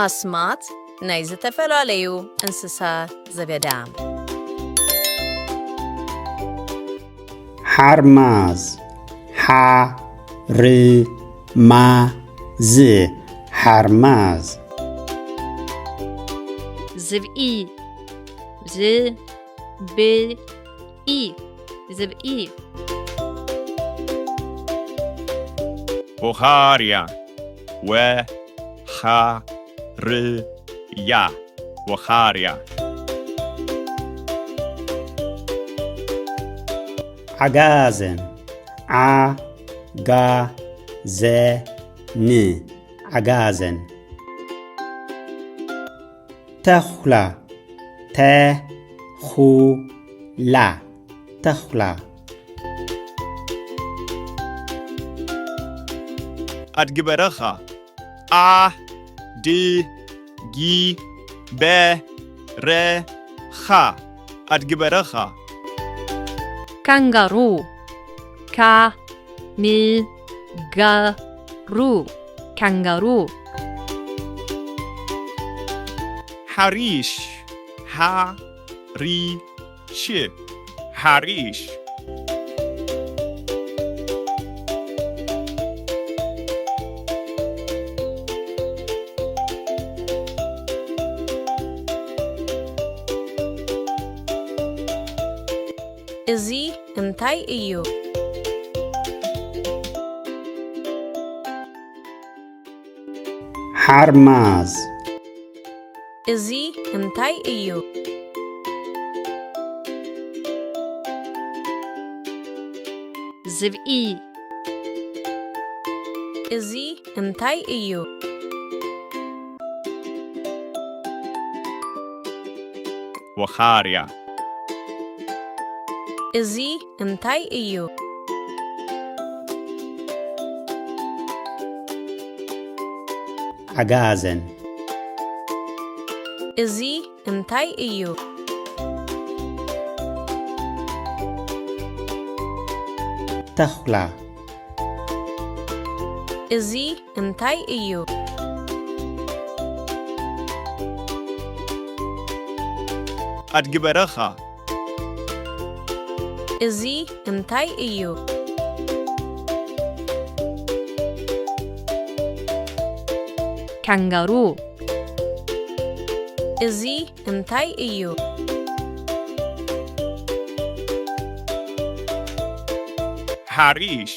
ኣስማት ናይ ዝተፈላለዩ እንስሳ ዘገዳም። ሓርማዝ፣ ሓ፣ ር፣ ማ፣ ዝ፣ ሓርማዝ። ዝብኢ፣ ዝብኢ፣ ዝብኢ። ወኻርያ፣ ወ፣ ኻ፣ ር፣ ያ፣ ወኻርያ። ዓጋዘን፣ ዓ፣ ጋ፣ ዘ፣ ን፣ ዓጋዘን። ተኹላ፣ ተ፣ ኹ፣ ላ፣ ተኹላ። ኣድጊ በረኻ፣ ኣ፣ ድ፣ ጊ፣ በ፣ ረ፣ ኻ፣ ኣድጊ በረኻ። ካንጋሩ፣ ካ፣ ን፣ ጋ፣ ሩ፣ ካንጋሩ። ሓሪሽ፣ ሓ፣ ሪ፣ ሽ፣ ሓሪሽ። እዚ እንታይ እዩ? ሓርማዝ። እዚ እንታይ እዩ? ዝብኢ። እዚ እንታይ እዩ? ወኻርያ። እዚ እንታይ እዩ? ዓጋዘን። እዚ እንታይ እዩ? ተኹላ። እዚ እንታይ እዩ? ኣድጊ በረኻ። እዚ እንታይ እዩ? ካንጋሩ። እዚ እንታይ እዩ? ሓሪሽ።